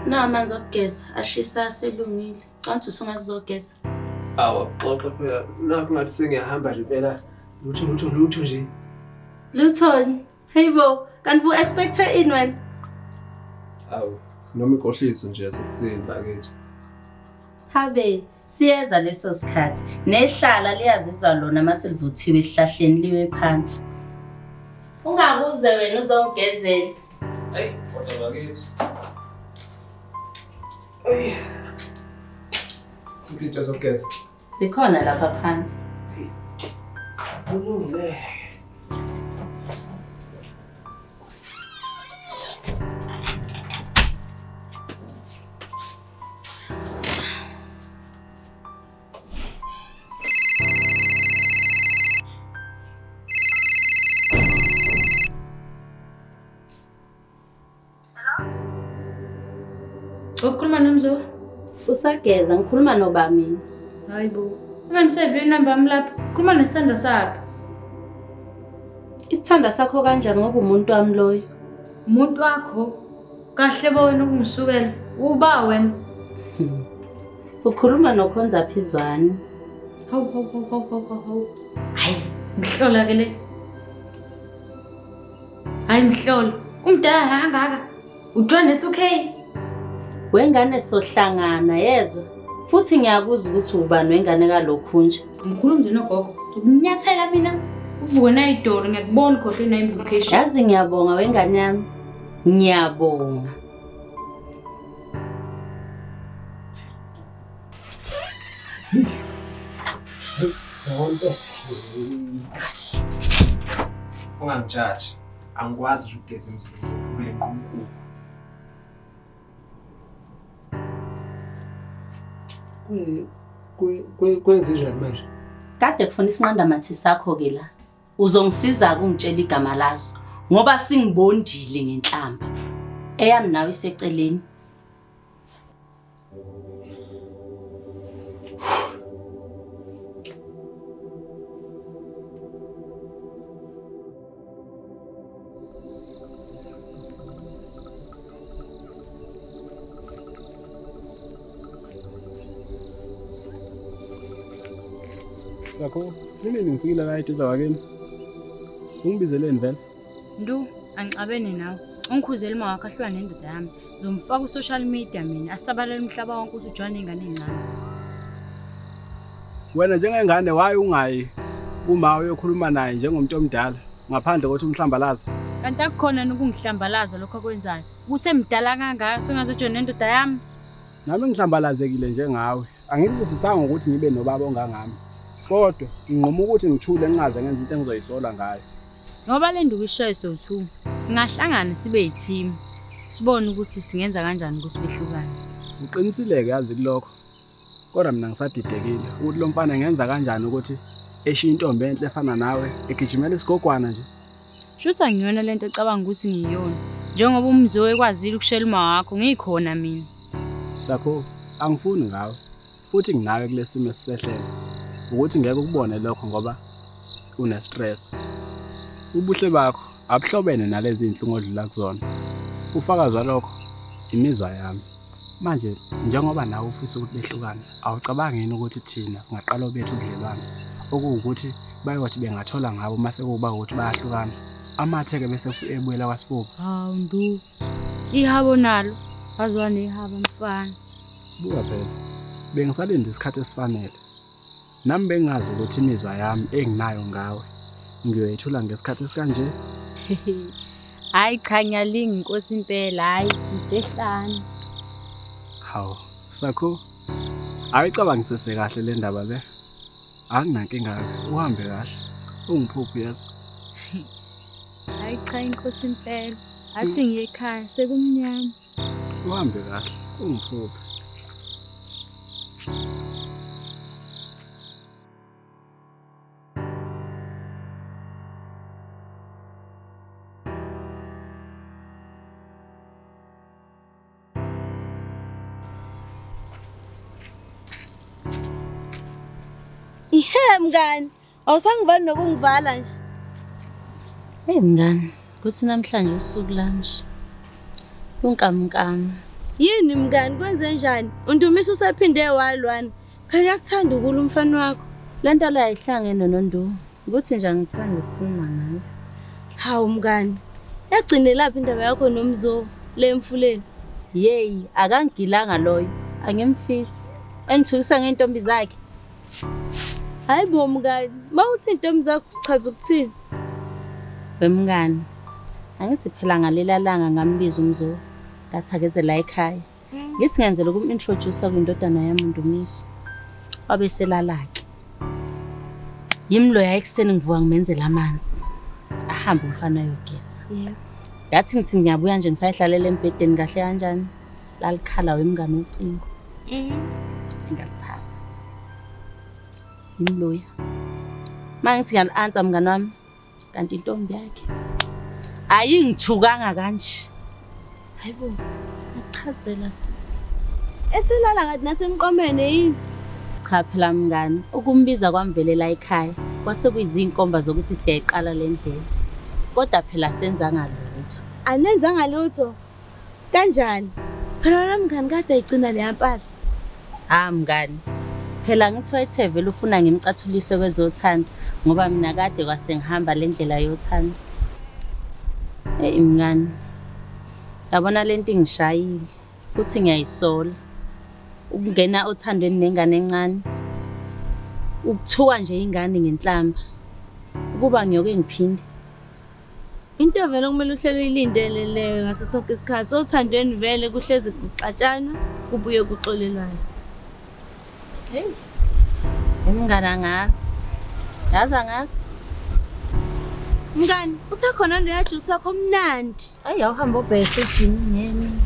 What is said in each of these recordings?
Nawa amanzi okugeza ashisa aselungile. Canthi usungazizogeza. Awu xoxa phela nakho ngathi sengiyahamba nje phela lutho lutho lutho nje. Luthoni? Hey bo, kanti bu expecte ini wena? Awu noma inkohliso nje yasekuseni bakithi. Habe, siyeza leso sikhathi. Nehlala liyazizwa lona uma selivuthiwe esihlahleni liwe phansi. Ungabuze wena uzongigezela. Hey, kodwa bakithi. Ey. Siphi into zokugeza? Zikhona lapha phansi. Kulungile. Ukukhuluma nomzo? Usageza ngikhuluma noba mina. Hayi bo. Unganisave inamba yami lapha. Khuluma nesithanda sakhe. Isithanda sakho kanjani ngoba umuntu wami loyo? Umuntu wakho kahle bo wena ukungisukela. Uba wena. Ukhuluma nokhonza phizwane. Hawu hawu hawu hawu hawu hawu, hawu. Hayi, ngihlola ke le. Hayi mhlolo. Umdala la kangaka. Uthiwa ne-2K. Wengane sohlangana yezwa. Futhi ngiyakuzwa ukuthi ubani wengane kalokhu nje. Ngikhuluma nje nogogo. Ukunyathela mina. Uvuke nayidolo ngiyakubona ukhohlwe nayi-implication. Yazi ngiyabonga wengane yami. Ngiyabonga. Ungangijaji. Angikwazi nje ukugeza emzimbeni uvele nqumkulu. Kwenze njani manje? Kade kufuna isinqandamathe sakho ke la. Uzongisiza ukungitshela igama laso ngoba singibondile ngenhlamba. Eyami nawe iseceleni. Sakho, nini ngifikile la eduze kwakini? Ungibizeleni vele? Ndu, angixabene nawe. Ungikhuzele uma wakho ahlukane nendoda yami. Ngizomfaka ku-social media mina, asabalale umhlaba wonke ukuthi ujoyine ingane ey'ncane. Wena njengengane waye ungayi kuma uyokhuluma naye njengomuntu omdala ngaphandle kokuthi umhlambalaza. Kanti akukhona ukungihlambalaza lokho akwenzayo. Usemdala kangaka sengaze ujoyine nendoda yami. Nami ngihlambalazekile njengawe. Angikuzwisisanga ukuthi ngibe nobaba ongangami. Kodwa nginquma ukuthi ngithule ngingaze ngenze into engizoyisola ngayo. Ngoba le nduku ishaye sowu-two, singahlangana sibe yi-team. Sibone ukuthi singenza kanjani ukuthi behlukane. Uqinisile-ke yazi kulokho. Kodwa mina ngisadidekile ukuthi lo mfana ngenza kanjani ukuthi eshiye intombi enhle efana nawe egijimela isigogwana nje. Shuthi angiyona lento ocabanga ukuthi ngiyiyona. Njengoba umzo ekwazile ukushela uma wakho, ngikhona mina. Sakho, angifuni ngawe futhi nginawe kulesimo esisehlele. Ukuthi ngeke ukubone lokho ngoba une-stress. Ubuhle bakho abuhlobene nalezi zinhlungu odlula kuzona. Ufakazi walokho imizwa yami. Manje njengoba nawe ufisa ukuthi behlukane, awucabangi yini ukuthi thina singaqala obethu ubudlelwane okuwukuthi bayothi bengathola ngabo mase kuba ukuthi bayahlukana. Amathe-ke bese ebuyela kwasifuba. Hawu Ndu, ihabo nalo, waziwa nehaba mfana. Buka phela, bengisalinde isikhathi esifanele. Nami bengazi ukuthi imizwa yami enginayo ngawe ngiyoyethula ngesikhathi esikanje. Hayi cha ngiyalinga inkosi impela, hayi ngisehlane. Hawu, Sakho, ayicabangisise kahle le ndaba le. Anginankinga-ke, uhambe kahle. Ungiphuphe yezwa. Hayi cha inkosi impela. Athi ngiye ekhaya sekumnyama. Uhambe kahle, ungiphuphe. Ihe mngani, awusangivali nokungivala nje. Hey mngani, kuthi namhlanje usuku lami nje. Lunkamnkam. Yini mngani kwenze njani? Undumiso usephinde walwana. Phela uyakuthanda ukula umfana wakho. Le nto le ayihlangene noNdu. Ukuthi nje angithandi ukukhuluma ngayo. Hawu mngani. Yagcine laphi indaba yakho nomzo le emfuleni? Yeyi, akangigilanga loyo. Angimfisi. Engithukisa ngey'ntombi zakhe. Hayi bo mngani, mawuthi intombi zakho uchaza ukuthini? Wemngani, angithi phela ngalela langa ngambiza uMzo. Ngathi akeze la ekhaya. Ngithi ngenzela ukum-introduce kwindodana yami uNdumiso. Wabe selala-ke. Yimi loya ekuseni ngivuka ngimenzela amanzi. Ahambe umfana ayogeza. Yebo. Ngathi ngithi ngiyabuya nje ngisayihlalela embhedeni kahle kanjani. Lalikhala wemngani ucingo. Ngalithatha. Yimi loya. Uma ngithi ngiyali-answer mngani wami, kanti intombi yakhe. Ayingithukanga kanje. Hayibo. Achazela sisi. Eselala ngathi nasemqomene yini? Cha phela mngani, ukumbiza kwamvelela ekhaya kwase kuyizinkomba zokuthi siyayiqala le ndlela. Kodwa phela senzanga lutho. Anenzanga lutho. Kanjani? Phela wena mngani kade ayigcina leya mpahla. Ha mngani, phela ngithi wayethe vele ufuna ngimcathulise kwezothando ngoba mina kade kwase ngihamba le ndlela yothando. Eyi mngani, yabona lento ingishayile futhi ngiyayisola. Ukungena othandweni nengane encane, ukuthuka nje ingane ngenhlamba. Ukuba ngiyoke ngiphinde. Into vele okumele uhlele uyilindele leyo ngaso sonke isikhathi. Othandweni vele kuhlezi kuxatshanwa kubuye kuxolelwane. Hey. Mngani angazi. Yazi angazi. Mngani, usekhona loya juice wakho omnandi. Ayi awuhambe ubheke efrijini ngemi.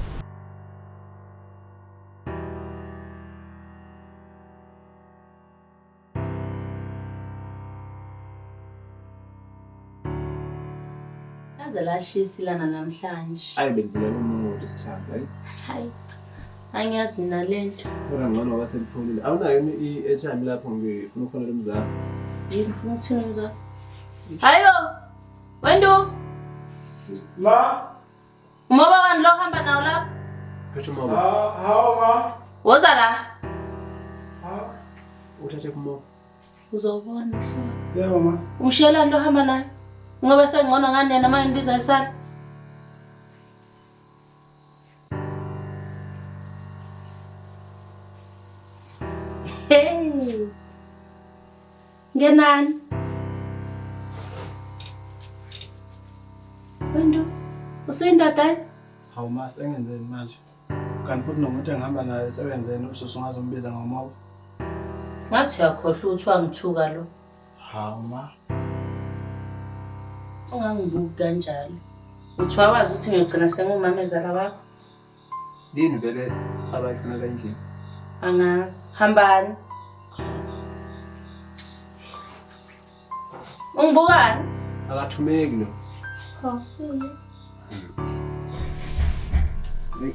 Laze lashisa ilanga namhlanje. Ayi belivulela umuntu isithando, hayi. Hayi. Angiyazi mina lento. Kodwa ngcono ngoba selipholile. Awunayo yini i-airtime lapho ngifuna ukufonela umzala? Yini ufuna ukuthini umzala? Hayibo. Wendu, Ma, umoba wani lo hamba nawo lapho? Phethe umoba. hawu ma. Woza la. Uthathe kumoba. Uzobona uhlobo. Yebo ma. Umshiyelani lo hamba naye? Ngoba sengcono ngani yena uma ngimbiza isala? Hey. Ngenani? Wendu, usuyindoda yini? Hawu ma, sengenzeni manje? Kanti futhi nomuntu engihamba naye esebenzeni ususu ungazombiza ngomoba. Ngathi uyakhohlwa ukuthi wangithuka lo. Hawu ma. Ungangibuki kanjalo. Uthi wawazi ukuthi ngiyogcina sengumamezala wakho? Yini vele abayifuna la endlini? Angazi. Hambani. Ungibukani? Akathumeki lo. Oh, Hey.